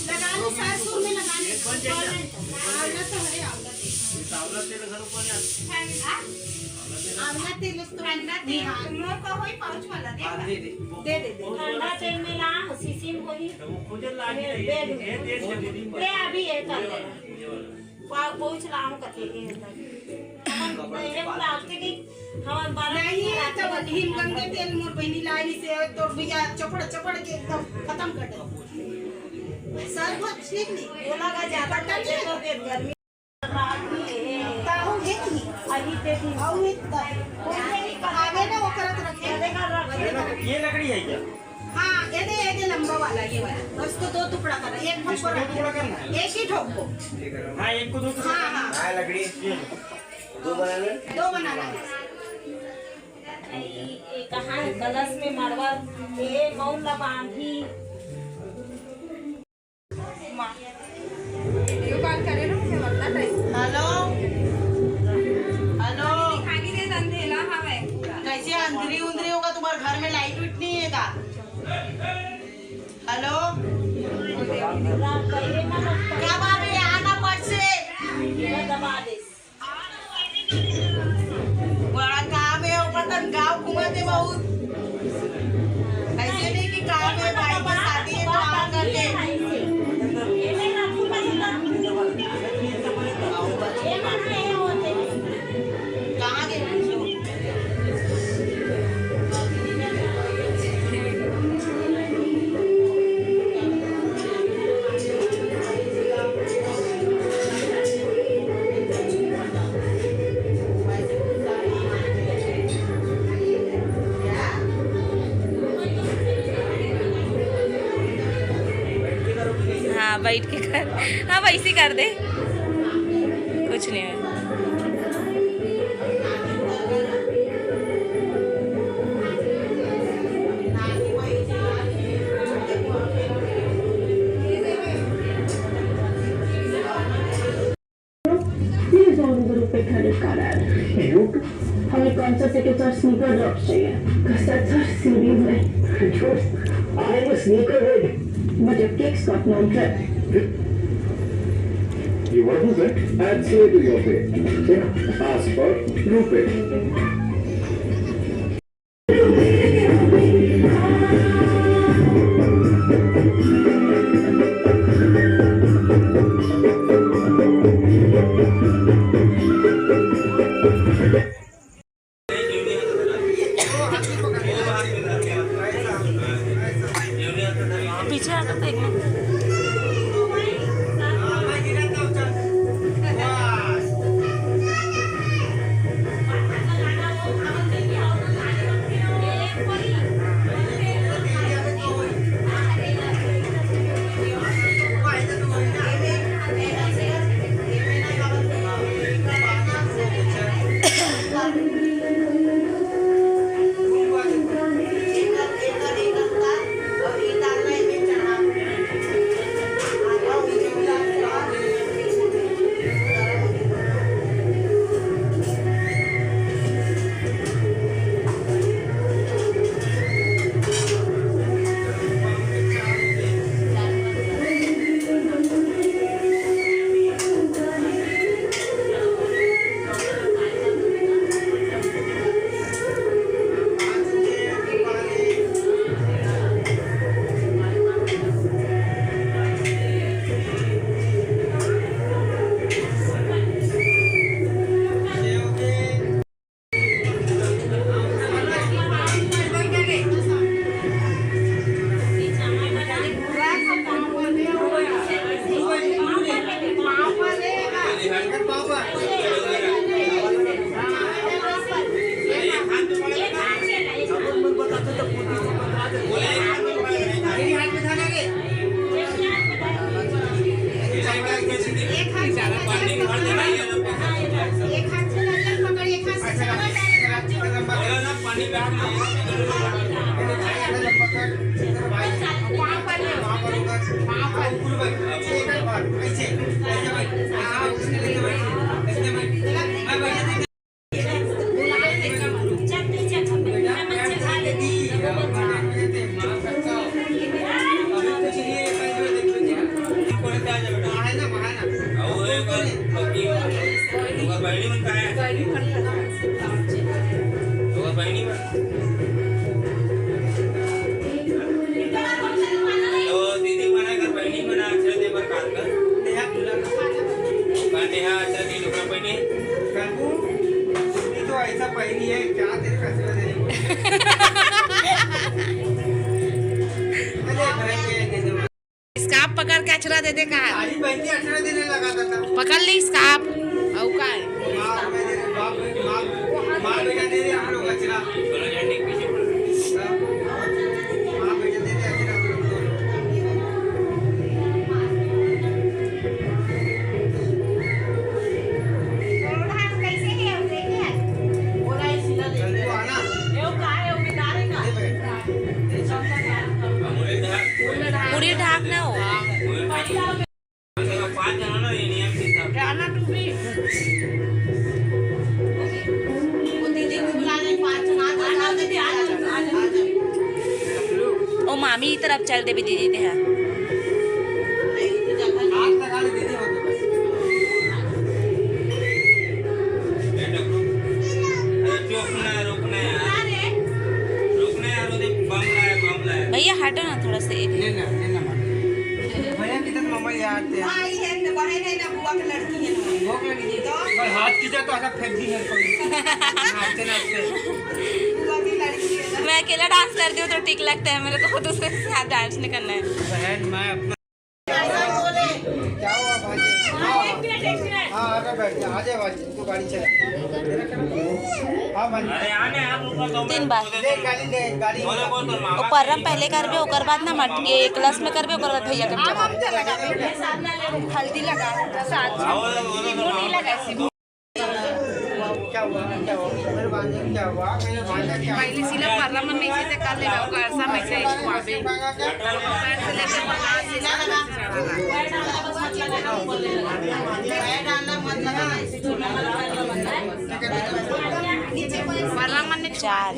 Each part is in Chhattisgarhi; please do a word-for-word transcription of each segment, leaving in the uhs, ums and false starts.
लगा लो, सासुर में लगा लो। आंवला तो है, आंवला तेल। आंवला तेल घर ऊपर है। आंवला तेल उसको ठंडा तेल, हाँ। मोर को होई पाउच वाला दे। हाँ, दे दे। दे दे, दे। ठंडा तेल में ला, शीशी में होई। तो वो खुद ला के दे दे। ले, अभी ये कर ले। पा-, पाउच लाऊं कथे के अंदर। हम ये प्लास्टिक ही, हम बारह नहीं, तो हिम गंगे तेल मोर बहिनी लाई से, तो भैया चपड़ चपड़ के एकदम खत्म कर दे। सर को ठीक नहीं, बोला का ज्यादा खत्म नहीं कर दे, गर्मी। ताहू है कि नहीं? अभी ते भी। आऊ एक तो है। आगे ना वो करत रखे। ये लकड़ी है क्या? हाँ, ये दे, ये दे लंबा वाला, ये वाला। और इसको दो टुकड़ा करना, एक इसको दो टुकड़ा करना है? एक ही ठोक को। हाँ, एक को दो टुकड़ा हाँ, करना है। हाँ। हाँ, लकड़ी। ये लो। दो बनाना है? दो बनाना है। ये कहाँ है? कलश में मड़वा, ये मौन ला बांधी। माँ, वीडियो कॉल करे ना, मुझे लगता टाइम। Hello, hello. खाली दे अंधेला हवे पूरा। कैसे अंधेरी उंधेरी होगा? तुम्हारे घर में लाइट उइट नहीं है का? हेलो, क्या बात है? आना पड़ से। दबा दे। बड़ा काम है, वो पता न गाँव घूमते बहुत। ऐसे नहीं कि काम है, भाई की शादी है तो आना करके। कहाँ गए? हाँ, बैठ के कर। हाँ, वैसे ही कर दे, कुछ नहीं है। ये जोन ग्रुप पे खरीद कर आया है। हमें कौन सा सेट और स्नीकर ड्रॉप चाहिए? कसरत और सीरीज में। Good. I am a sneaker head. But your kicks got no trip. You want to bet? Add Sway to your pay. Ask for RuPay. पीछे आ सकते एक मिनट। एक हाथ से नरियल पकड़, एक हाथ से चावल डाल। पानी डाल। पाँव पर ले, पाँव पर। ऐसे, ऐसे भाई। हाँ, उसने लेके बैठ, ऐसे भाई। मैं बैठे थे। चल, पीछे खा ले, खा ले, खा ले। तो दीदी मना कर, बहनी मना, अच्छा दे बर काल कर। का नेहा अच्छा दे लोग पहने। काकू, ये तो ऐसा पहनी है, क्या तेरे कचरा दे रही है? अरे भाई, ये दे दो। स्कार्फ पकड़ के अचरा दे दे कहा। साड़ी पहन के अचरा देने लगा था, था। पकड़ ली स्कार्फ। अउ का है? माँ, मैं दे रही, बाप, माँ, माँ बेटा दे रहे हम लोग अचरा। हाँ। माँ बेटा दे रहे अचरा हम लोग दोनों। पूरी ढाक ना हो। ओ मामी, ई तरफ चल देबे दीदी तेहा। भैया, हटो ना थोड़ा सा। लेना, लेना, भैया किधर, मम्मा यार थे। हाँ, ये है, बहन है ना, बुआ की लड़की है ना। बुआ की लड़की? तो? और हाथ खींचा तो ऐसा फेंक दी मेरे को। नाचते, नाचते। बुआ की लड़की है ना। मैं अकेला डांस करती हूँ तो ठीक लगता है मेरे को, दूसरे के साथ डांस नहीं करना है। बहन, मैं अपना क्या हुआ भाई? हाँ, एक मिनट, एक मिनट। हाँ, आके बैठ जा, आ जाए भाई, तू गाड़ी चला। हाँ भाई। तीन बार। ले, गाड़ी ले, गाड़ी। वो परम पहले करबे, ओकर बाद ना मटकी, कलश में करबे, ओकर बाद भैया के चढ़ाबे। हल्दी लगा, प्रसाद। नींबू नहीं लगा। क्या हुआ? क्या हुआ? मेरे भांजे को क्या हुआ? मेरे भांजा क्या हुआ? पहले सिला परला मन में इसे कर लेगा, ओकर ऐसा में से इसको आवे। पैर से लेके वहाँ से परला मन में चार।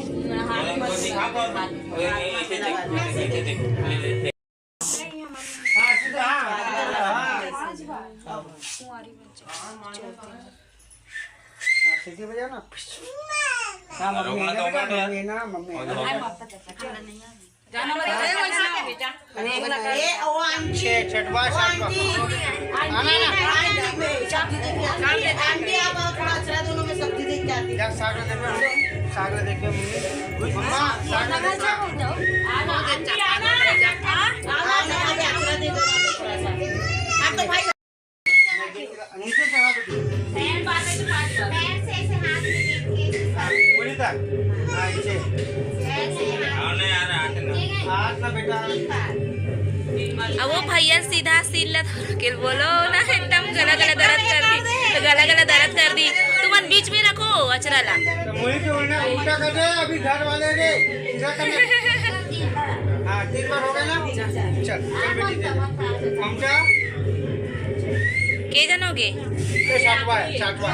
हाँ, सीधी बजा ना। हाँ, मम्मी, मम्मी ना, मम्मी। ए, ओ आंटी। छे, छठवा, सातवा। आना ना। आंटी, आप आओ, थोड़ा अचरा दोनों में सब्जी देख के आती। जा, साग देख के, साग देख के, मम्मी। मम्मा, साग देख के। आना, आंटी, आना। आना, अभी अचरा दे दो थोड़ा सा। हाँ, तो भाई। नीचे चढ़ा बेटी। पैर बांधे तो पाँच बार। पैर से ऐसे हाथ में लेके ऐसे। पूरी तक। हाँ, नीचे। ऐसे हाथ। हाथ ना बेटा। तीन बार। अब वो भैया सीधा सीन ला धर के बोलो ना, एकदम गला गला दर्द कर दी, तो गला गला दर्द कर दी। तुमन बीच में रखो अचरा ला। तो मुड़ी के उल्टा, उल्टा कर दे, अभी घर वाले ने सीधा कर दे। हाँ, तीन बार हो गया ना? चल, चल बेटी, चल। पहुंचा? के जन हो गे? ये सातवा है, सातवा।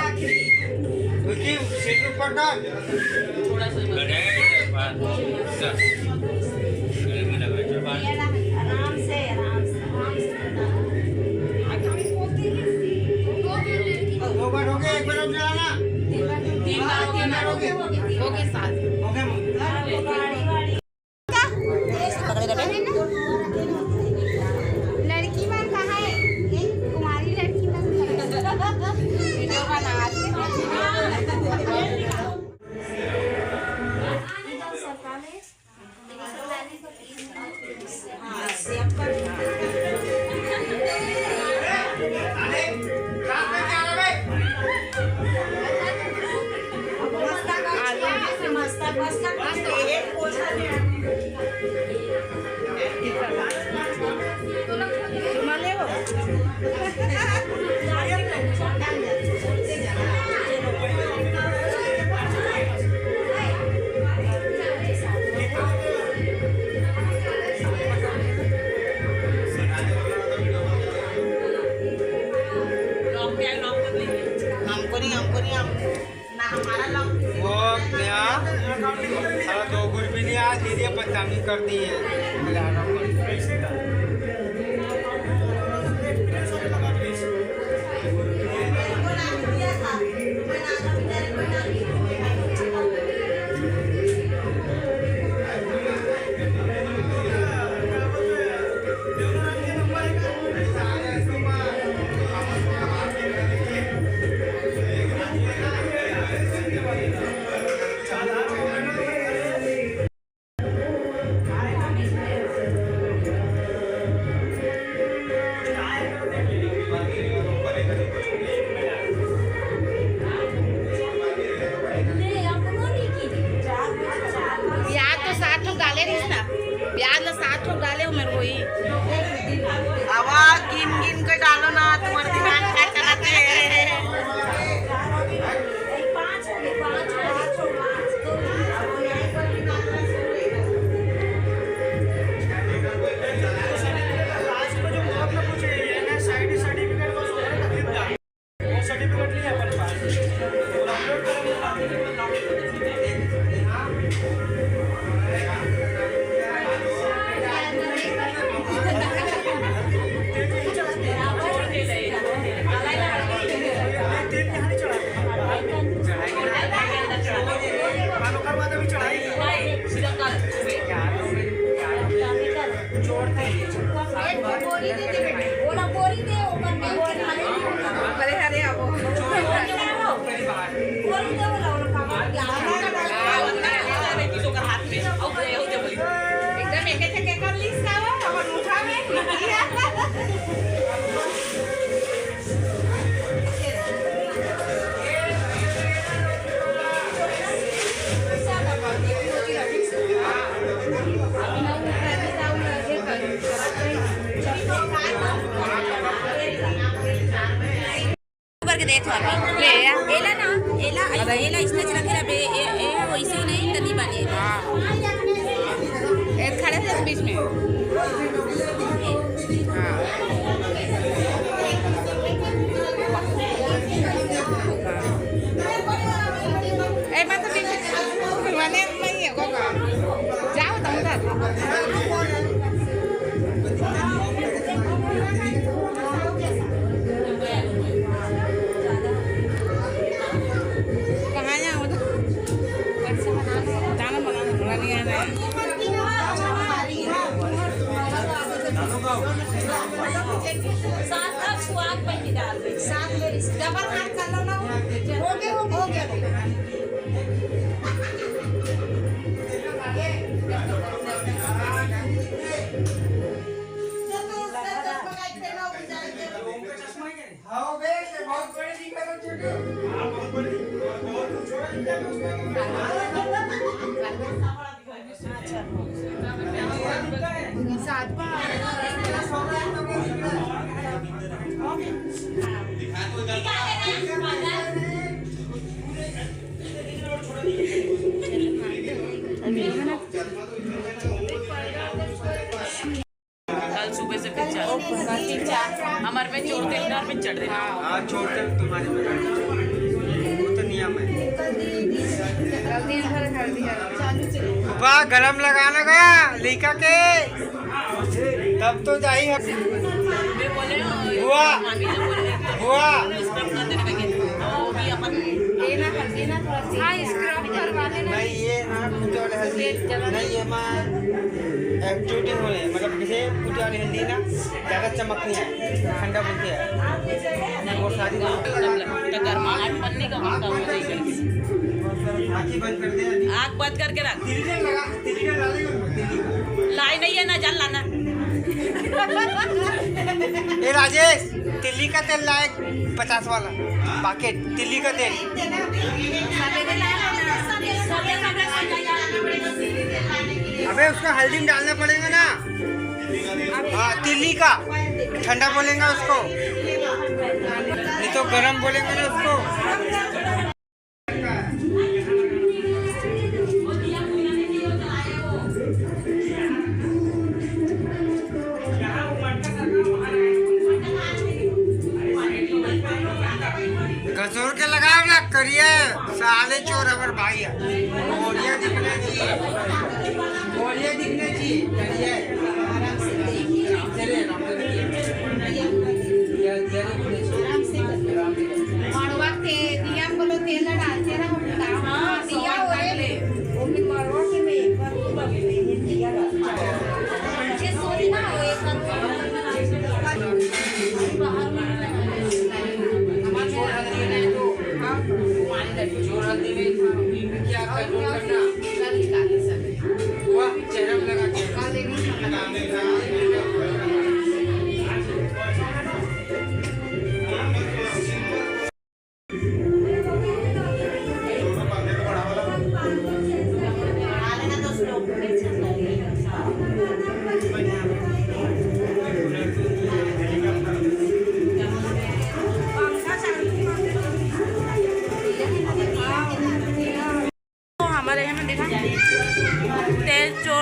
रुकी, सीट ऊपर कर। आराम से, आराम से, आराम से। दो बार हो गया, एक बार और चलाना। तीन बार, तीन बार हो गया। हो गया सात। हो गया मम्मी। पकड़े रहे। लड़की मन कहाँ है? ये कुमारी लड़की मन कहाँ है? वीडियो बनाते हैं। हमको नहीं, हमको नहीं, हम ना हमारा लॉक। वो नया, साला दो गुल भी नहीं आया, दीदी पंचामी कर दी है। डाले रहिस ना, प्याज ला सात ठो डाले हो मेरे को ही। आवा, गिन गिन के डालो ना, तुम्हारे दिमाग का चलाते हैं। करके देख लो अभी। ले या। एला ना, एला, एला इसने रखे रहे, ए, ए, ए, वैसे ही नहीं, तनी बने। हाँ। ए, खड़े थे बीच में। हाँ। ए, मतलब, बीच में। मने नहीं है, वो का। जाओ, तुम उधर। कहाँ जाऊँ तो? जाना, बनाना, बनाना नहीं आना है। सात का छुआक बन के डाल दे। सात में डबल हाथ कर लो ना। हो गया, हो गया, हो गया। हाँ, बहुत बड़ी दिक्कत है, छोटू। हाँ, बहुत बड़ी, बहुत, बहुत छोटा दिक्कत है उसमें। कल सुबह से पिक्चर। हमारे में चोर थे, डर में चढ़ रहे। हाँ, चोर थे तुम्हारे में। वो तो नियम है। वाह, गरम लगाना का, लइका के। तब तो जाई हम। मैं बोले, हुआ। मामी ने बोले, हुआ। स्क्रब कर देने का कहते हैं। वो भी अपन ये ना कर देना थोड़ा सा। हाँ, स्क्रब करवा देना। नहीं, ये ना, कुछ और है। नहीं, ये माँ एक्टिविटी हो रही है, मतलब, किसी कुछ और हिंदी ना। ज्यादा चमक नहीं है, ठंडा बोलते हैं। वो सारी तो गर्माहट बनने का काम नहीं करती। आँखें बंद कर दे अभी। आँख बंद करके रख। तिलकन लगा, तिलकन डालेगा, तिलकन। लाई नहीं है ना, जल लाना। ए राजेश, तिल्ली का तेल लाए, पचास वाला पैकेट, तिल्ली का तेल। अबे, उसको हल्दी में डालना पड़ेगा ना। हाँ, तिल्ली का ठंडा बोलेंगे उसको, नहीं तो गरम बोलेंगे ना उसको। गजोर के लगाओ ना, करिए। साले चोर हमर भाई है। बढ़िया दिखना चाहिए, बढ़िया दिखना चाहिए, करिए। मड़वा के दिया बोलो, तेल डालते रहो। हाँ, दिया हो रे। वो भी मड़वा के में एक बार ये सोचना हो, एक बार।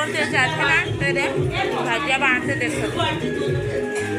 ते जाथे ना, ते दे, भजिया बांटथे, देख सकते।